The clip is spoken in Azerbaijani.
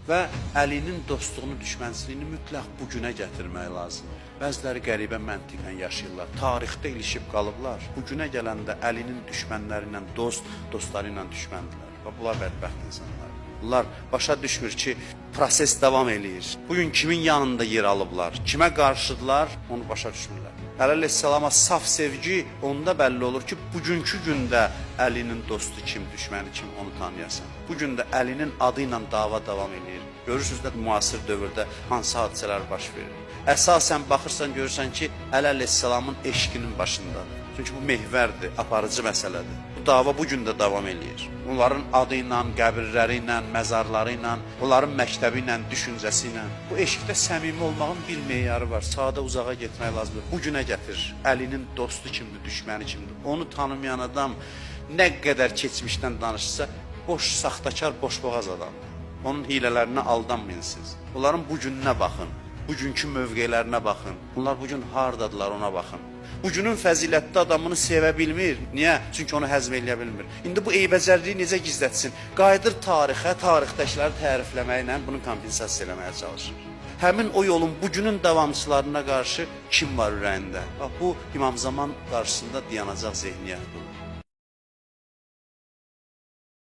Və Əlinin dostluğunu, düşmənçiliyini mütləq bu günə gətirmək lazımdır. Bəziləri qəribə məntiqlə yaşayırlar. Tarixdə ilişib qalıblar. Bu günə gələndə Əlinin düşmənləri ilə dost, dostları ilə düşməndirlər. Və bunlar bədbəxt insanlar. Bunlar başa düşmür ki, proses davam eləyir. Bu gün kimin yanında yer alıblar, kimə qarşıdırlar, onu başa düşmürlər. Əli əleyhissalama saf sevgi onda bəlli olur ki, bugünkü gündə Əlinin dostu kim, düşməni kim, onu tanıyasan. Bu gün də Əlinin adı ilə dava davam eləyir. Görürsünüz də müasir dövrdə hansı hadisələr baş verir. Əsasən baxırsan görürsən ki, Əli əleyhissalamın eşqinin başındadır. Çünki bu mehvərdir, aparıcı məsələdir. Bu dava bu gün də davam eləyir. Onların adı ilə, qəbirləri ilə, məzarları ilə, onların məktəbi ilə, düşüncəsi ilə. Bu eşqdə səmimi olmağın bir meyarı var. Sadə uzağa getmək lazımdır. Bu günə gətir. Əlinin dostu kimdir, düşməni kimdir? Onu tanımayan adam nə qədər keçmişdən danışsa, boş, saxtakar, boşboğaz adamdır. Onun hilələrinə aldanmayın siz. Onların bu gününə baxın. Bugünkü mövqelərinə baxın. Bunlar bugün hardadılar, ona baxın. Bugünün fəzilətli adamını sevə bilmir. Niyə? Çünki onu həzm eləyə bilmir. İndi bu eybəcərliyi necə gizlətsin? Qayıdır tarixə, tarixdəkiləri tərifləməklə bunu kompensasiya eləməyə çalışır. Həmin o yolun bugünün davamçılarına qarşı kim var ürəyində? Bax bu İmam Zaman qarşısında dayanacaq zehniyyət budur.